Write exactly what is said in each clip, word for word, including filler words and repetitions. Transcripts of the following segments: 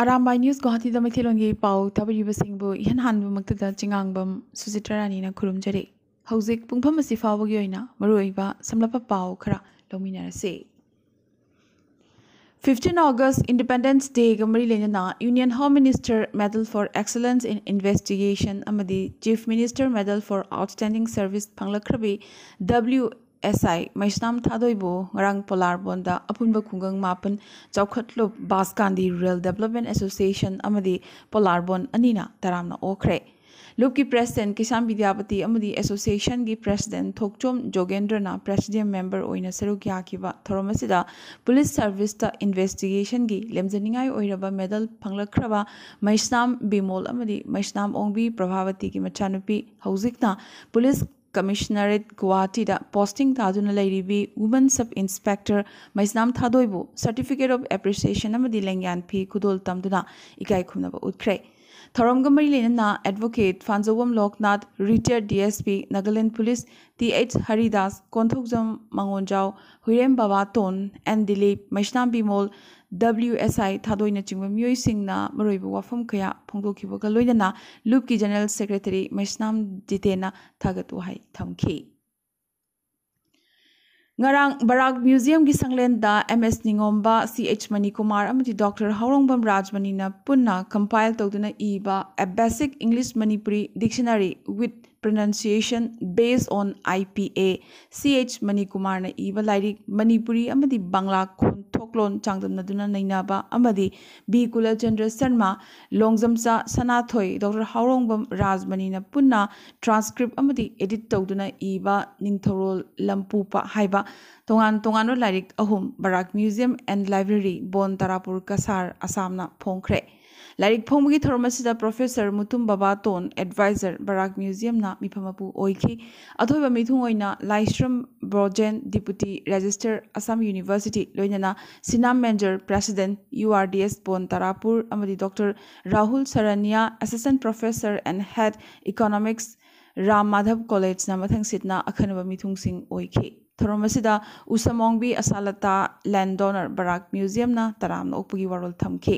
Arambai news ꯒꯨꯋꯥꯍꯥꯇꯤꯗ ꯃꯩꯇꯩꯂꯣꯟꯒꯤ ꯄꯥꯎ ꯊꯥꯕꯤꯔꯤꯕꯁꯤꯡꯕꯨ ꯏꯍꯥꯟ ꯍꯥꯟꯕꯃꯛꯇꯗ ꯆꯤꯉꯥꯡꯕꯝ ꯁꯨꯖꯤꯇ꯭ꯔ ꯔꯥꯅꯤꯅ ꯈꯨꯔꯨꯝꯖꯔꯤ꯫ ꯍꯧꯖꯤꯛ ꯄꯨꯡꯐꯝ ꯑꯁꯤ ꯐꯥꯎꯕꯒꯤ ꯑꯣꯏꯅ ꯃꯔꯨꯑꯣꯏꯕ ꯁꯝꯂꯞꯄ ꯄꯥꯎ ꯈꯔ ꯂꯧꯃꯤꯟꯅꯔꯁꯤ꯫ Fifteen August Independence Day ꯒ ꯃꯔꯤ ꯂꯩꯅꯅ Union Home Minister Medal for Excellence in Investigation ꯑꯃꯗꯤ Chief Minister Medal for Outstanding Service ꯐꯪꯂꯛꯈ꯭ꯔꯕꯤ W S I ꯃꯩꯁꯅꯥꯝ ꯊꯥꯗꯣꯏꯕꯨ ꯉꯔꯥꯡ ꯄꯣꯂꯥꯔꯕꯣꯟꯗ ꯑꯄꯨꯟꯕ ꯈꯨꯡꯒꯪ ꯃꯥꯄꯟ ꯆꯥꯎꯈꯠꯂꯨꯞ ꯕꯥꯁꯀꯥꯟꯗꯤ Rural Development Association ꯑꯃꯗꯤ ꯄꯣꯂꯥꯔꯕꯣꯟ ꯑꯅꯤꯅ ꯇꯔꯥꯝꯅ ꯑꯣꯛꯈ꯭ꯔꯦ꯫ ꯂꯨꯞꯀꯤ President ꯀꯤꯁꯥꯟ ꯕꯤꯗ꯭ꯌꯥꯄꯇꯤ ꯑꯃꯗꯤ Association ꯒꯤ President ꯊꯣꯛꯆꯣꯝ ꯖꯣꯒꯦꯟꯗ꯭ꯔꯅ Presidium Member ꯑꯣꯏꯅ ꯁꯔꯨꯛ ꯌꯥꯈꯤꯕ ꯊꯧꯔꯝ ꯑꯁꯤꯗ Police Service ꯇ Investigation ꯒꯤ ꯂꯦꯝꯖꯅꯤꯡꯉꯥꯏ ꯑꯣꯏꯔꯕ medal ꯐꯪꯂꯛꯈ꯭ꯔꯕ ꯃꯩꯁꯅꯥꯝ ꯕꯤꯃꯣꯜ ꯑꯃꯗꯤ ꯃꯩꯁꯅꯥꯝ ꯑꯣꯡꯕꯤ ꯄ꯭ꯔꯚꯥꯕꯇꯤꯒꯤ ꯃꯆꯥꯅꯨꯄꯤ, ꯍꯧꯖꯤꯛꯅ Police Commissionerate ꯒꯨꯋꯥꯍꯥꯇꯤꯗ posting ꯇꯥꯗꯨꯅ ꯂꯩꯔꯤꯕꯤ Women Sub Inspector Meisnam ꯊꯥꯗꯣꯏꯕꯨ Certificate of Appreciation ꯑꯃꯗꯤ ꯂꯦꯡꯌꯥꯟ ꯐꯤ ꯈꯨꯗꯣꯜ ꯇꯝꯗꯨꯅ ꯏꯀꯥꯏ ꯈꯨꯝꯅꯕ ꯎꯠꯈ꯭ꯔꯦ꯫ ꯊꯧꯔꯝꯒ ꯃꯔꯤ ꯂꯩꯅꯅ Advocate ꯐꯥꯟꯖꯧꯕꯝ ꯂꯣꯛꯅꯥꯊ, Retired D S P Nagaland Police T H Haridas, Konthoujam ꯃꯉꯣꯟꯖꯥꯎ, ꯍꯨꯏꯔꯦꯝ ꯕꯕꯥꯇꯣꯟ, N Dilip, Meisnam Bimol, W S I ꯊꯥꯗꯣꯏꯅꯆꯤꯡꯕ ꯃꯤꯑꯣꯏꯁꯤꯡꯅ ꯃꯔꯨꯑꯣꯏꯕ ꯋꯥꯐꯝ ꯀꯌꯥ ꯐꯣꯡꯗꯣꯛꯈꯤꯕꯒ ꯂꯣꯏꯅꯅ ꯂꯨꯞꯀꯤ General Secretary ꯃꯩꯁꯅꯥꯝ ꯖꯤꯇꯦꯟꯅ ꯊꯥꯒꯠ ꯋꯥꯍꯩ ꯊꯝꯈꯤ꯫ ꯉꯔꯥꯡ ꯕꯔꯥꯛ Museum ꯒꯤ ꯁꯪꯂꯦꯟꯗ M S ꯅꯤꯉꯣꯝꯕ, C H Manikumar ꯑꯃꯗꯤ Doctor ꯍꯥꯎꯔꯣꯡꯕꯝ ꯔꯥꯖꯃꯅꯤꯅ ꯄꯨꯟꯅ compile ꯇꯧꯗꯨꯅ ꯏꯕ A Basic English Manipuri Dictionary with Pronunciation Based on I P A, C H ꯃꯅꯤꯀꯨꯃꯥꯔꯅ ꯏꯕ ꯂꯥꯏꯔꯤꯛ ꯃꯅꯤꯄꯨꯔꯤ ꯑꯃꯗꯤ ꯕꯪꯂꯥ ꯈꯣꯟꯊꯣꯛꯂꯣꯟ ꯆꯥꯡꯗꯝꯅꯗꯨꯅ ꯅꯩꯅꯕ ꯑꯃꯗꯤ B ꯀꯨꯂꯆꯟꯗ꯭ꯔ ꯁꯔꯃ, ꯂꯣꯡꯖꯝꯆꯥ ꯁꯅꯥꯊꯣꯏ, Doctor ꯍꯥꯎꯔꯣꯡꯕꯝ ꯔꯥꯖꯃꯅꯤꯅ ꯄꯨꯟꯅ transcript ꯑꯃꯗꯤ edit ꯇꯧꯗꯨꯅ ꯏꯕ ꯅꯤꯡꯊꯧꯔꯣꯜ ꯂꯝꯄꯨꯄ ꯍꯥꯏꯕ ꯇꯣꯉꯥꯟ ꯇꯣꯉꯥꯟꯕ ꯂꯥꯏꯔꯤꯛ ꯑꯍꯨꯝ Barak Museum and Library, ꯕꯣꯟ ꯇꯔꯥꯄꯨꯔ, ꯀꯁꯥꯔ, ꯑꯁꯥꯝꯅ ꯐꯣꯡꯈ꯭ꯔꯦ꯫ ꯂꯥꯏꯔꯤꯛ ꯐꯣꯡꯕꯒꯤ ꯊꯧꯔꯝ ꯑꯁꯤꯗ Professor ꯃꯨꯇꯨꯝ ꯕꯕꯥꯇꯣꯟ, Advisor, ꯕꯔꯥꯛ Museum ꯅ ꯃꯤꯐꯝ ꯃꯄꯨ ꯑꯣꯏꯈꯤ꯫ ꯑꯊꯣꯏꯕ ꯃꯤꯊꯨꯡ ꯑꯣꯏꯅ ꯂꯥꯏꯁ꯭ꯔꯝ Brojen, Deputy Registrar, Assam University, ꯂꯣꯏꯅꯅ ꯁꯤꯅꯥꯝ ꯃꯦꯟꯖꯔ, President, U R D S ꯕꯣꯟ ꯇꯔꯥꯄꯨꯔ, ꯑꯃꯗꯤ Doctor Rahul ꯁꯔꯅꯤꯌꯥ, Assistant Professor and Head, Economics, Ram Madhab College ꯅ ꯃꯊꯪꯁꯤꯠꯅ ꯑꯈꯟꯅꯕ ꯃꯤꯊꯨꯡꯁꯤꯡ ꯑꯣꯏꯈꯤ꯫ ꯊꯧꯔꯝ ꯑꯁꯤꯗ ꯎꯁꯝ ꯑꯣꯡꯕꯤ ꯑꯁꯥꯂꯇꯥ ꯂꯦꯟ ꯗꯣꯅꯔ ꯕꯔꯥꯛ ꯃ꯭ꯌꯨꯖꯤꯌꯝꯅ ꯇꯔꯥꯝꯅ ꯑꯣꯛꯄꯒꯤ ꯋꯥꯔꯣꯜ ꯊꯝꯈꯤ꯫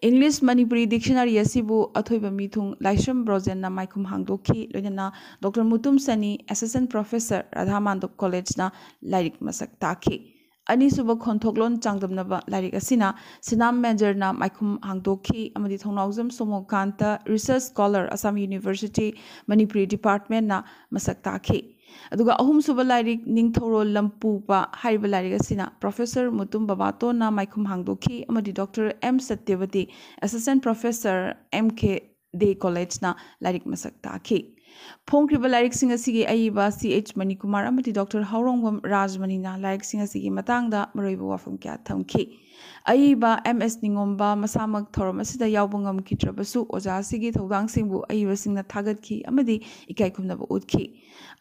ꯏꯪꯂꯤꯁ ꯃꯅꯤꯄꯨꯔꯤ ꯗꯤꯛꯁꯅꯔꯤ ꯑꯁꯤꯕꯨ ꯑꯊꯣꯏꯕ ꯃꯤꯊꯨꯡ ꯂꯥꯏꯁ꯭ꯔꯝ ꯕ꯭ꯔꯣꯖꯦꯟꯅ ꯃꯥꯏꯈꯨꯝ ꯍꯥꯡꯗꯣꯛꯈꯤ꯫ ꯂꯣꯏꯅꯅ ꯗꯣꯛꯇꯔ ꯃꯨꯇꯨꯝ ꯁꯅꯤ, ꯑꯦꯁꯤꯁꯇꯦꯟ ꯄ꯭ꯔꯣꯐꯦꯁꯔ ꯔꯥꯙꯥ ꯃꯥꯟꯗꯞ ꯀꯣꯂꯦꯖꯅ ꯂꯥꯏꯔꯤꯛ ꯃꯁꯛ ꯇꯥꯛꯈꯤ꯫ ꯑꯅꯤꯁꯨꯕ ꯈꯣꯟꯊꯣꯛꯂꯣꯟ ꯆꯥꯡꯗꯝꯅꯕ ꯂꯥꯏꯔꯤꯛ ꯑꯁꯤꯅ ꯁꯤꯅꯥꯝ ꯃꯦꯖꯔꯅ ꯃꯥꯏꯈꯨꯝ ꯍꯥꯡꯗꯣꯛꯈꯤ ꯑꯃꯗꯤ ꯊꯧꯅꯥꯎꯖꯝ ꯁꯣꯃꯣꯀꯥꯟꯇ, ꯔꯤꯁꯔꯁ ꯁ꯭ꯀꯣꯂꯔ, ꯑꯁꯥꯝ ꯌꯨꯅꯤꯚꯔꯁꯤꯇꯤ, ꯃꯅꯤꯄꯨꯔꯤ ꯗꯤꯄꯥꯔꯠꯃꯦꯟꯅ ꯃꯁꯛ ꯇꯥꯛꯈꯤ꯫ ꯑꯗꯨꯒ ꯑꯍꯨꯝꯁꯨꯕ ꯂꯥꯏꯔꯤꯛ ꯅꯤꯡꯊꯧꯔꯣꯜ ꯂꯝꯄꯨꯄ ꯍꯥꯏꯔꯤꯕ ꯂꯥꯏꯔꯤꯛ ꯑꯁꯤꯅ ꯄ꯭ꯔꯣꯐꯦꯁꯔ ꯃꯨꯇꯨꯝ ꯕꯕꯥꯇꯣꯟꯅ ꯃꯥꯏꯈꯨꯝ ꯍꯥꯡꯗꯣꯛꯈꯤ ꯑꯃꯗꯤ doctor M Satyabati, assistant professor, M ꯈꯦ ꯗꯦ ꯀꯣꯂꯦꯖꯅ ꯂꯥꯏꯔꯤꯛ ꯃꯁꯛ ꯇꯥꯛꯈꯤ꯫ ꯐꯣꯡꯈ꯭ꯔꯤꯕ ꯂꯥꯏꯔꯤꯛꯁꯤꯡ ꯑꯁꯤꯒꯤ ꯑꯏꯕ ꯁꯤ ꯑꯩꯆ ꯃꯅꯤꯀꯨꯃꯥꯔ ꯑꯃꯗꯤ ꯗꯣꯛꯇꯔ ꯍꯥꯎꯔꯣꯡꯕꯝ ꯔꯥꯖꯃꯅꯤꯅ ꯂꯥꯏꯔꯤꯛꯁꯤꯡ ꯑꯁꯤꯒꯤ ꯃꯇꯥꯡꯗ ꯃꯔꯨꯑꯣꯏꯕ ꯋꯥꯐꯝ ꯀꯌꯥ ꯊꯝꯈꯤ꯫ ꯑꯏꯕ ꯑꯦꯝ ꯑꯦꯁ ꯅꯤꯉꯣꯝꯕ ꯃꯁꯥꯃꯛ ꯊꯧꯔꯝ ꯑꯁꯤꯗ ꯌꯥꯎꯕ ꯉꯝꯈꯤꯗ꯭ꯔꯕꯁꯨ, ꯑꯣꯖꯥ ꯑꯁꯤꯒꯤ ꯊꯧꯗꯥꯡꯁꯤꯡꯕꯨ ꯑꯏꯕꯁꯤꯡꯅ ꯊꯥꯒꯠꯈꯤ ꯑꯃꯗꯤ ꯏꯀꯥꯏ ꯈꯨꯝꯅꯕ ꯎꯠꯈꯤ꯫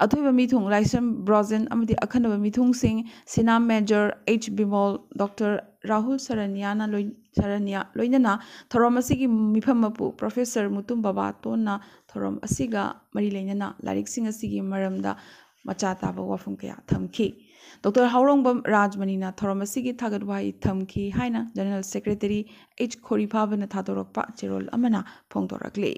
ꯑꯊꯣꯏꯕ ꯃꯤꯊꯨꯡ ꯂꯥꯏꯁ꯭ꯔꯝ ꯕ꯭ꯔꯣꯖꯦꯟ ꯑꯃꯗꯤ ꯑꯈꯟꯅꯕ ꯃꯤꯊꯨꯡꯁꯤꯡ ꯁꯤꯅꯥꯝ major H Bimol, doctor Rahul ꯁꯔꯟꯌꯥꯅ ꯂꯣꯏ-, ꯁꯔꯟꯌꯥ ꯂꯣꯏꯅꯅ ꯊꯧꯔꯝ ꯑꯁꯤꯒꯤ ꯃꯤꯐꯝ ꯃꯄꯨ ꯄ꯭ꯔꯣꯐꯦꯁꯔ ꯃꯨꯇꯨꯝ ꯕꯕꯥꯇꯣꯟꯅ ꯊꯧꯔꯝ ꯑꯁꯤꯒ ꯃꯔꯤ ꯂꯩꯅꯅ ꯂꯥꯏꯔꯤꯛꯁꯤꯡ ꯑꯁꯤꯒꯤ ꯃꯔꯝꯗ ꯃꯆꯥ ꯇꯥꯕ ꯋꯥꯐꯝ ꯀꯌꯥ ꯊꯝꯈꯤ꯫ ꯗꯣꯛꯇꯔ ꯍꯥꯎꯔꯣꯡꯕꯝ ꯔꯥꯖꯃꯅꯤꯅ ꯊꯧꯔꯝ ꯑꯁꯤꯒꯤ ꯊꯥꯒꯠ ꯋꯥꯍꯩ ꯊꯝꯈꯤ ꯍꯥꯏꯅ ꯖꯦꯅꯔꯦꯜ ꯁꯦꯀ꯭ꯔꯦꯇꯔꯤ ꯑꯩꯆ ꯈꯣꯔꯤꯐꯥꯕꯅ ꯊꯥꯗꯣꯔꯛꯄ ꯆꯦꯔꯣꯜ ꯑꯃꯅ ꯐꯣꯡꯗꯣꯔꯛꯂꯤ꯫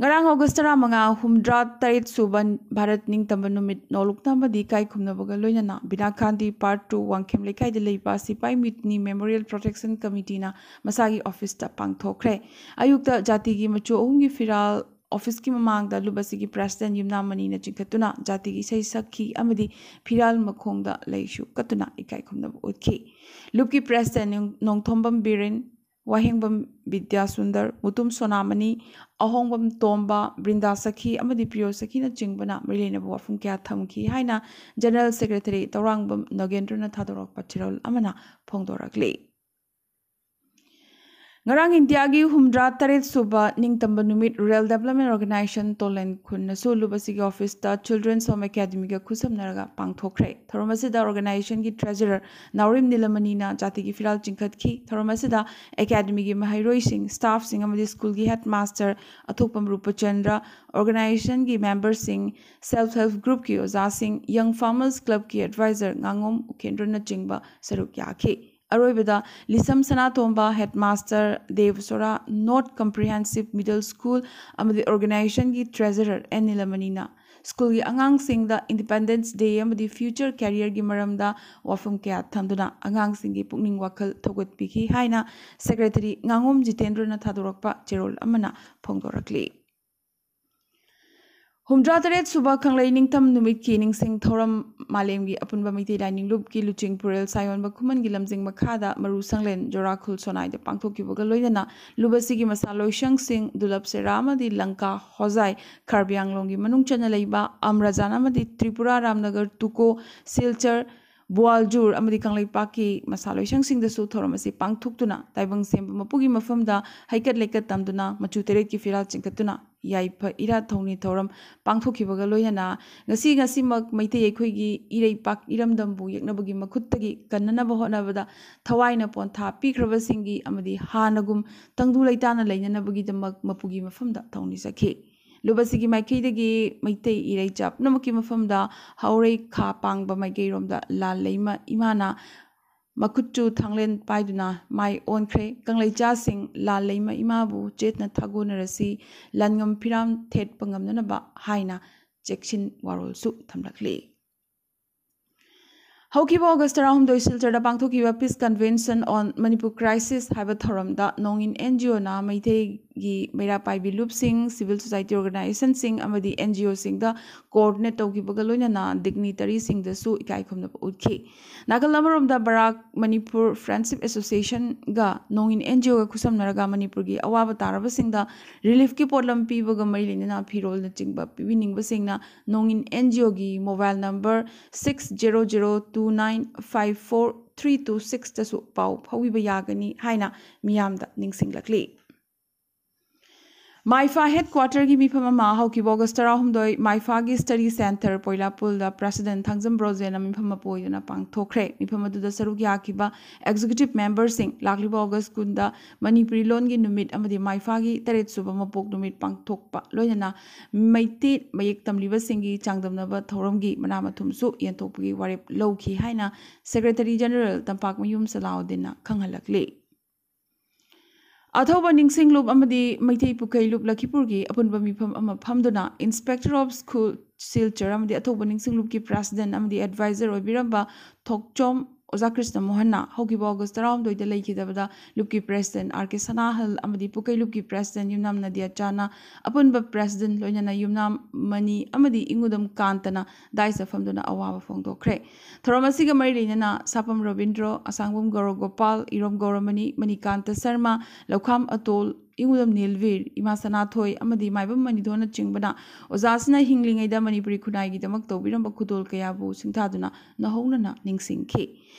ꯉꯔꯥꯡ ꯑꯣꯒꯁ ꯇꯔꯥꯃꯉꯥ, ꯍꯨꯝꯗ꯭ꯔꯥ ꯇꯔꯦꯠ ꯁꯨꯕ ꯚꯥꯔꯠ ꯅꯤꯡꯇꯝꯕ ꯅꯨꯃꯤꯠ ꯅꯣꯂꯨꯛꯅ ꯑꯃꯗꯤ ꯏꯀꯥꯏ ꯈꯨꯝꯅꯕꯒ ꯂꯣꯏꯅꯅ ꯕꯤꯅꯥ ꯒꯥꯟꯙꯤ ꯄꯥꯔꯠ ꯇꯨ ꯋꯥꯡꯈꯦꯝ ꯂꯩꯀꯥꯏꯗ ꯂꯩꯕ ꯁꯤꯄꯥꯏ ꯃ꯭ꯌꯨꯇꯤꯅꯤ ꯃꯦꯃꯣꯔꯤꯌꯦꯜ ꯄ꯭ꯔꯣꯇꯦꯛꯁꯟ ꯀꯃꯤꯇꯤꯅ ꯃꯁꯥꯒꯤ ꯑꯣꯐꯤꯁꯇ ꯄꯥꯡꯊꯣꯛꯈ꯭ꯔꯦ꯫ ꯑꯌꯨꯛꯇ ꯖꯥꯇꯤꯒꯤ ꯃꯆꯨ ꯑꯍꯨꯝꯒꯤ ꯐꯤꯔꯥꯜ ꯑꯣꯐꯤꯁꯀꯤ ꯃꯃꯥꯡꯗ ꯂꯨꯞ ꯑꯁꯤꯒꯤ ꯄ꯭ꯔꯦꯁꯤꯗꯦꯟ ꯌꯨꯝꯅꯥꯝ ꯃꯅꯤꯅ ꯆꯤꯡꯈꯠꯇꯨꯅ ꯖꯥꯇꯤꯒꯤ ꯏꯁꯩ ꯁꯛꯈꯤ ꯑꯃꯗꯤ ꯐꯤꯔꯥꯜ ꯃꯈꯣꯡꯗ ꯂꯩꯁꯨ ꯀꯠꯇꯨꯅ ꯏꯀꯥꯏ ꯈꯨꯝꯅꯕ ꯎꯠꯈꯤ꯫ ꯂꯨꯞꯀꯤ ꯄ꯭ꯔꯦꯁꯤꯗꯦꯟ ꯅꯣꯡꯊꯣꯝꯕꯝ ꯕꯤꯔꯦꯟ, ꯋꯥꯍꯦꯡꯕꯝ ꯕꯤꯗ꯭ꯌꯥꯁꯨꯟꯗꯔ, ꯃꯨꯇꯨꯝ ꯁꯣꯅꯥꯃꯅꯤ, ꯑꯍꯣꯡꯕꯝ ꯇꯣꯝꯕ, ꯕ꯭ꯔꯤꯟꯗꯥ ꯁꯈꯤ ꯑꯃꯗꯤ ꯄ꯭ꯔꯤꯌꯣ ꯁꯈꯤꯅꯆꯤꯡꯕꯅ ꯃꯔꯤ ꯂꯩꯅꯕ ꯋꯥꯐꯝ ꯀꯌꯥ ꯊꯝꯈꯤ ꯍꯥꯏꯅ ꯖꯦꯅꯔꯦꯜ ꯁꯦꯀ꯭ꯔꯦꯇꯔꯤ ꯇꯧꯔꯥꯡꯕꯝ ꯅꯒꯦꯟꯗ꯭ꯔꯅ ꯊꯥꯗꯣꯔꯛꯄ ꯆꯦꯔꯣꯜ ꯑꯃꯅ ꯐꯣꯡꯗꯣꯔꯛꯂꯤ꯫ ꯉꯔꯥꯡ ꯏꯟꯗꯤꯌꯥꯒꯤ ꯍꯨꯝꯗ꯭ꯔꯥ ꯇꯔꯦꯠ ꯁꯨꯕ ꯅꯤꯡꯇꯝꯕ ꯅꯨꯃꯤꯠ Rural Development Organization ꯇꯣꯂꯦꯟ ꯈꯨꯟꯅꯁꯨ ꯂꯨꯕꯁꯤꯒꯤ ꯑꯣꯐꯤꯁꯇ Children's Home Academyꯒ ꯈꯨꯠꯁꯝꯅꯔꯒ ꯄꯥꯡꯊꯣꯛꯈ꯭ꯔꯦ꯫ ꯊꯧꯔꯝ ꯑꯁꯤꯗ organizationꯒꯤ treasurer ꯅꯥꯎꯔꯦꯝ ꯅꯤꯂꯃꯅꯤꯅ ꯖꯥꯇꯤꯒꯤ ꯐꯤꯔꯥꯜ ꯆꯤꯡꯈꯠꯈꯤ꯫ ꯊꯧꯔꯝ ꯑꯁꯤꯗ academyꯒꯤ ꯃꯍꯩꯔꯣꯏꯁꯤꯡ, staffꯁꯤꯡ ꯑꯃꯗꯤ schoolꯒꯤ headmaster ꯑꯊꯣꯛꯄꯝ ꯔꯨꯄꯆꯟꯗ꯭ꯔ, organizationꯒꯤ memberꯁꯤꯡ, self help groupꯀꯤ ꯑꯣꯖꯥꯁꯤꯡ, Young Farmers Clubꯀꯤ advisor ꯉꯥꯉꯣꯝ ꯎꯈꯦꯟꯗ꯭ꯔꯅꯆꯤꯡꯕ ꯁꯔꯨꯛ ꯌꯥꯈꯤ꯫ ꯑꯔꯣꯏꯕꯗ ꯂꯤꯁꯝ ꯁꯅꯥꯇꯣꯝꯕ, headmaster ꯗꯦꯕꯁꯣꯔꯥ North Comprehensive Middle School ꯑꯃꯗꯤ organizationꯒꯤ treasurer ꯑꯦꯟ ꯅꯤꯂꯃꯅꯤꯅ schoolꯒꯤ ꯑꯉꯥꯡꯁꯤꯡꯗ Independence Day ꯑꯃꯗꯤ future careerꯒꯤ ꯃꯔꯝꯗ ꯋꯥꯐꯝ ꯀꯌꯥ ꯊꯝꯗꯨꯅ ꯑꯉꯥꯡꯁꯤꯡꯒꯤ ꯄꯨꯛꯅꯤꯡ ꯋꯥꯈꯜ ꯊꯧꯒꯠꯄꯤꯈꯤ ꯍꯥꯏꯅ secretary ꯉꯥꯉꯣꯝ ꯖꯤꯇꯦꯟꯗ꯭ꯔꯅ ꯊꯥꯗꯣꯔꯛꯄ ꯆꯦꯔꯣꯜ ꯑꯃꯅ ꯐꯣꯡꯗꯣꯔꯛꯂꯤ꯫ ꯍꯨꯝꯗ꯭ꯔꯥ ꯇꯔꯦꯠ ꯁꯨꯕ ꯈꯪꯂꯩ ꯅꯤꯡꯊꯝ ꯅꯨꯃꯤꯠꯀꯤ ꯅꯤꯡꯁꯤꯡ ꯊꯧꯔꯝ ꯃꯥꯂꯦꯝꯒꯤ ꯑꯄꯨꯟꯕ ꯃꯩꯇꯩ ꯂꯥꯏꯅꯤꯡꯂꯨꯞꯀꯤ ꯂꯨꯆꯤꯡ ꯄꯨꯔꯦꯜ ꯁꯥꯌꯣꯟꯕ ꯈꯨꯃꯟꯒꯤ ꯂꯝꯖꯤꯡ ꯃꯈꯥꯗ ꯃꯔꯨ ꯁꯪꯂꯦꯟ ꯖꯣꯔꯥꯈꯨꯜ ꯁꯣꯅꯥꯏꯗ ꯄꯥꯡꯊꯣꯛꯈꯤꯕꯒ ꯂꯣꯏꯅꯅ ꯂꯨꯕꯁꯤꯒꯤ ꯃꯁꯥ ꯂꯣꯏꯁꯪꯁꯤꯡ ꯗꯨꯂꯞ ꯁꯦꯔꯥ ꯑꯃꯗꯤ ꯂꯪꯀꯥ ꯍꯣꯖꯥꯏ ꯀꯥꯔꯕꯤ ꯑꯪꯂꯣꯡꯒꯤ ꯃꯅꯨꯡ ꯆꯟꯅ ꯂꯩꯕ ꯑꯝꯔꯖꯥꯟ ꯑꯃꯗꯤ ꯇ꯭ꯔꯤꯄꯨꯔꯥ ꯔꯥꯝꯅꯒꯔ ꯇꯨꯀꯣ ꯁꯤꯜꯆꯔ ꯕꯨꯋꯥꯜꯖꯨꯔ ꯑꯃꯗꯤ ꯀꯪꯂꯩꯄꯥꯛꯀꯤ ꯃꯁꯥ ꯂꯣꯏꯁꯪꯁꯤꯡꯗꯁꯨ ꯊꯧꯔꯝ ꯑꯁꯤ ꯄꯥꯡꯊꯣꯛꯇꯨꯅ ꯇꯥꯏꯕꯪ ꯁꯦꯝꯕ ꯃꯄꯨꯒꯤ ꯃꯐꯝꯗ ꯍꯩꯀꯠ ꯂꯩꯀꯠ ꯇꯝꯗꯨꯅ ꯃꯆꯨ ꯇꯔꯦꯠꯀꯤ ꯐꯤꯔꯥꯜ ꯆꯤꯡꯈꯠꯇꯨꯅ ꯌꯥꯏꯐ ꯏꯔꯥꯠ ꯊꯧꯅꯤ ꯊꯧꯔꯝ ꯄꯥꯡꯊꯣꯛꯈꯤꯕꯒ ꯂꯣꯏꯅꯅ ꯉꯁꯤ ꯉꯁꯤꯃꯛ ꯃꯩꯇꯩ ꯑꯩꯈꯣꯏꯒꯤ ꯏꯔꯩꯄꯥꯛ ꯏꯔꯝꯗꯝꯕꯨ ꯌꯦꯛꯅꯕꯒꯤ ꯃꯈꯨꯠꯇꯒꯤ ꯀꯟꯅꯅꯕ ꯍꯣꯠꯅꯕꯗ ꯊꯋꯥꯏꯅ ꯄꯣꯟꯊꯥ ꯄꯤꯈ꯭ꯔꯕꯁꯤꯡꯒꯤ ꯑꯃꯗꯤ ꯍꯥꯟꯅꯒꯨꯝ ꯇꯪꯗꯨ ꯂꯩꯇꯥꯅ ꯂꯩꯅꯅꯕꯒꯤꯗꯃꯛ ꯃꯄꯨꯒꯤ ꯃꯐꯝꯗ ꯊꯧꯅꯤꯖꯈꯤ꯫ ꯂꯨꯕꯁꯤꯒꯤ ꯃꯥꯏꯀꯩꯗꯒꯤ ꯃꯩꯇꯩ ꯏꯔꯩꯆꯥ ꯄꯨꯝꯅꯃꯛꯀꯤ ꯃꯐꯝꯗ ꯍꯥꯎꯔꯩ ꯈꯥ ꯄꯥꯡꯕ ꯃꯥꯏꯀꯩꯔꯣꯝꯗ ꯂꯥꯜ ꯂꯩꯃ ꯏꯃꯥꯅ ꯃꯈꯨꯠꯁꯨ ꯊꯥꯡꯂꯦꯟ ꯄꯥꯏꯗꯨꯅ ꯃꯥꯏ ꯑꯣꯟꯈ꯭ꯔꯦ꯫ ꯀꯪꯂꯩꯆꯥꯁꯤꯡ ꯂꯥꯜ ꯂꯩꯃ ꯏꯃꯥꯕꯨ ꯆꯦꯠꯅ ꯊꯥꯒꯣꯟꯅꯔꯁꯤ, ꯂꯥꯟꯉꯝ ꯐꯤꯔꯥꯝ ꯊꯦꯠꯄ ꯉꯝꯅꯅꯕ ꯍꯥꯏꯅ ꯆꯦꯛꯁꯤꯟ ꯋꯥꯔꯣꯜꯁꯨ ꯊꯝꯂꯛꯂꯤ꯫ ꯍꯧꯈꯤꯕ ꯑꯣꯒꯁ ꯇꯔꯥꯍꯨꯝꯗꯣꯏ ꯁꯤꯜꯆꯔꯗ ꯄꯥꯡꯊꯣꯛꯈꯤꯕ Peace Convention on Manipur Crisis ꯍꯥꯏꯕ ꯊꯧꯔꯝꯗ ꯅꯣꯡꯏꯟ ꯑꯦꯟ ꯖꯤ ꯑꯣꯅ ꯃꯩꯇꯩꯒꯤ ꯃꯩꯔꯥ ꯄꯥꯏꯕꯤ ꯂꯨꯞꯁꯤꯡ, civil society organizationꯁꯤꯡ ꯑꯃꯗꯤ ꯑꯦꯟ ꯖꯤ ꯑꯣꯁꯤꯡꯗ coordinate ꯇꯧꯈꯤꯕꯒ ꯂꯣꯏꯅꯅ dignitaryꯁꯤꯡꯗꯁꯨ ꯏꯀꯥꯏ ꯈꯨꯝꯅꯕ ꯎꯠꯈꯤ꯫ ꯅꯥꯀꯜ ꯑꯃꯔꯣꯝꯗ ꯕꯔꯥꯛ ꯃꯅꯤꯄꯨꯔ Friendship Associationꯒ ꯅꯣꯡꯏꯟ ꯑꯦꯟ ꯖꯤ ꯑꯣꯒ ꯈꯨꯠꯁꯝꯅꯔꯒ ꯃꯅꯤꯄꯨꯔꯒꯤ ꯑꯋꯥꯕ ꯇꯥꯔꯕꯁꯤꯡꯗ reliefꯀꯤ ꯄꯣꯠꯂꯝ ꯄꯤꯕꯒ ꯃꯔꯤ ꯂꯩꯅꯅ ꯐꯤꯔꯣꯜꯅꯆꯤꯡꯕ ꯄꯤꯕꯤꯅꯤꯡꯕꯁꯤꯡꯅ ꯅꯣꯡꯏꯟ ꯑꯦꯟ ꯖꯤ ꯑꯣꯒꯤ mobile number six zero zero two nine five four three two six ꯇꯁꯨ ꯄꯥꯎ ꯐꯥꯎꯕꯤꯕ ꯌꯥꯒꯅꯤ ꯍꯥꯏꯅ ꯃꯤꯌꯥꯝꯗ ꯅꯤꯡꯁꯤꯡꯂꯛꯂꯤ꯫ ꯃꯥꯏꯐꯥ headquarter ꯒꯤ ꯃꯤꯐꯝ ꯑꯃ ꯍꯧꯈꯤꯕ August ꯇꯔꯥꯍꯨꯝꯗꯣꯏ ꯃꯥꯏꯐꯥꯒꯤ study centre ꯄꯣꯏꯂꯥꯄꯨꯜꯗ President ꯊꯥꯡꯖꯝ ꯕ꯭ꯔꯣꯖꯦꯟꯅ ꯃꯤꯐꯝ ꯃꯄꯨ ꯑꯣꯏꯗꯨꯅ ꯄꯥꯡꯊꯣꯛꯈ꯭ꯔꯦ꯫ ꯃꯤꯐꯝ ꯑꯗꯨꯗ ꯁꯔꯨꯛ ꯌꯥꯈꯤꯕ executive member ꯁꯤꯡ ꯂꯥꯛꯂꯤꯕ August ꯀꯨꯟꯗ ꯃꯅꯤꯄꯨꯔꯤ ꯂꯣꯟꯒꯤ ꯅꯨꯃꯤꯠ ꯑꯃꯗꯤ ꯃꯥꯏꯐꯥꯒꯤ ꯇꯔꯦꯠ ꯁꯨꯕ ꯃꯄꯣꯛ ꯅꯨꯃꯤꯠ ꯄꯥꯡꯊꯣꯛꯄ ꯂꯣꯏꯅꯅ ꯃꯩꯇꯩ ꯃꯌꯦꯛ ꯇꯝꯂꯤꯕꯁꯤꯡꯒꯤ ꯆꯥꯡꯗꯝꯅꯕ ꯊꯧꯔꯝꯒꯤ ꯃꯅꯥ ꯃꯊꯨꯝꯁꯨ ꯌꯦꯟꯊꯣꯛꯄꯒꯤ ꯋꯥꯔꯦꯞ ꯂꯧꯈꯤ ꯍꯥꯏꯅ Secretary General ꯇꯝꯄꯥꯛꯃꯌꯨꯝ ꯁꯂꯥꯎꯗꯤꯟꯅ ꯈꯪꯍꯜꯂꯛꯂꯤ꯫ ꯑꯊꯧꯕ ꯅꯤꯡꯁꯤꯡ ꯂꯨꯞ ꯑꯃꯗꯤ ꯃꯩꯇꯩ ꯄꯨꯀꯩ ꯂꯨꯞ ꯂꯈꯤꯄꯨꯔꯒꯤ ꯑꯄꯨꯟꯕ ꯃꯤꯐꯝ ꯑꯃ ꯐꯝꯗꯨꯅ Inspector of School ꯁꯤꯜꯆꯔ ꯑꯃꯗꯤ ꯑꯊꯧꯕ ꯅꯤꯡꯁꯤꯡ ꯂꯨꯞꯀꯤ President ꯑꯃꯗꯤ Advisor ꯑꯣꯏꯕꯤꯔꯝꯕ ꯊꯣꯛꯆꯣꯝ ꯑꯣꯖꯥ ꯀ꯭ꯔꯤꯁꯅ ꯃꯣꯍꯟꯅ ꯍꯧꯈꯤꯕ August ꯇꯔꯥꯍꯨꯝꯗꯣꯏꯗ ꯂꯩꯈꯤꯗꯕꯗ ꯂꯨꯞꯀꯤ President ꯑꯥꯔ ꯀꯦ ꯁꯅꯥꯍꯜ ꯑꯃꯗꯤ ꯄꯨꯀꯩ ꯂꯨꯞꯀꯤ President ꯌꯨꯝꯅꯥꯝ ꯅꯗꯤꯌꯥꯆꯥꯅ, ꯑꯄꯨꯟꯕ President ꯂꯣꯏꯅꯅ ꯌꯨꯝꯅꯥꯝ ꯃꯅꯤ ꯑꯃꯗꯤ ꯏꯉꯨꯗꯝ ꯀꯥꯟꯇꯅ dais ꯐꯝꯗꯨꯅ ꯑꯋꯥꯕ ꯐꯣꯡꯗꯣꯛꯈ꯭ꯔꯦ꯫ ꯊꯧꯔꯝ ꯑꯁꯤꯒ ꯃꯔꯤ ꯂꯩꯅꯅ ꯁꯥꯄꯝ ꯔꯕꯤꯟꯗ꯭ꯔꯣ, ꯑꯁꯥꯡꯕꯝ ꯒꯧꯔ ꯒꯣꯄꯥꯜ, ꯏꯔꯣꯝ ꯒꯧꯔꯃꯅꯤ, ꯃꯅꯤꯀꯥꯟꯇ ꯁꯔꯃ, ꯂꯧꯈꯥꯝ ꯑꯇꯣꯜ, ꯏꯉꯨꯗꯝ ꯅꯤꯜꯚꯤꯔ, ꯏꯃꯥ ꯁꯅꯥꯊꯣꯏ ꯑꯃꯗꯤ ꯃꯥꯏꯕꯝ ꯃꯅꯤꯗꯣꯅꯆꯤꯡꯕꯅ ꯑꯣꯖꯥꯁꯤꯅ ꯍꯤꯡꯂꯤꯉꯩꯗ ꯃꯅꯤꯄꯨꯔꯤ ꯈꯨꯟꯅꯥꯏꯒꯤꯗꯃꯛ ꯇꯧꯕꯤꯔꯝꯕ ꯈꯨꯗꯣꯜ ꯀꯌꯥꯕꯨ ꯁꯤꯡꯊꯥꯗꯨꯅ ꯅꯧꯍꯧꯅꯅ ꯅꯤꯡꯁꯤꯡꯈꯤ꯫